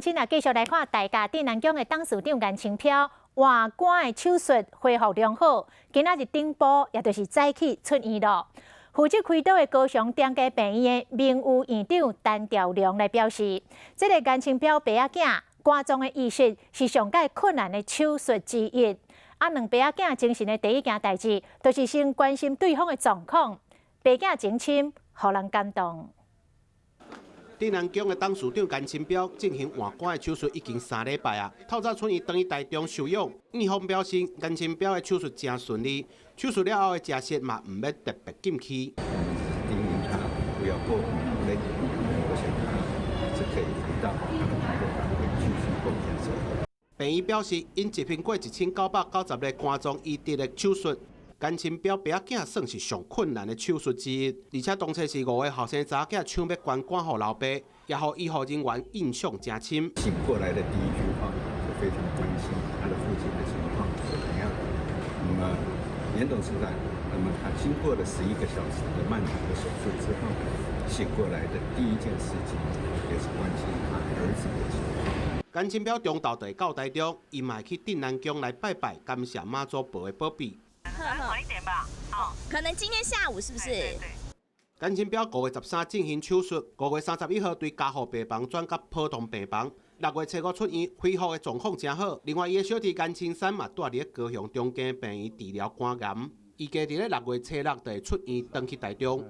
今仔繼續來看大甲鎮瀾宮的董事長顏清標換肝的手術恢復良好，今仔日頂晡也就是早起出院咯。負責開刀的高雄長庚病院的名譽院長陳兆良來表示，這個顏清標爸仔囝肝臟的移植是上蓋困難的手術之一。啊，兩爸仔囝精神的第一件代誌，就是先關心對方的狀況。爸囝情深，予人感動。鎮瀾宮的董事長顏清標進行換肝的手術已經3禮拜啊，透早出院轉去台中休養。院方表示，顏清標的手術誠順利，手術了後的食食嘛毋免特別禁忌。我們只是叮嚀他不要過度勞累，我想他是可以回到他的工作崗位繼續貢獻社會。病院表示，𪜶執行過1990例肝臟移植的手術。顏清標爸仔囝算是上困難的手術之一，而且當初是五个後生查某囝搶欲捐肝予老爸，也予醫護人員印象誠深。醒過來的第一句話就非常關心他的父親的情況是怎樣的。那麼顏董事長，那麼他經過了11個小時的漫長的手術之後，醒過來的第一件事情也是關心他兒子的情況。顏清標中晝就會到台中，伊嘛會去鎮瀾宮來拜拜，感謝媽祖婆的保庇。晚一點吧，哦，可能今天下午是不是？對對。顏清標5月13進行手術，5月31號對加護病房轉到普通病房。6月初五出院，恢復的狀況誠好。另外，伊的小弟顏清山嘛蹛佇咧高雄長庚病院治療肝癌，預計佇咧6月初六就會出院，轉去台中。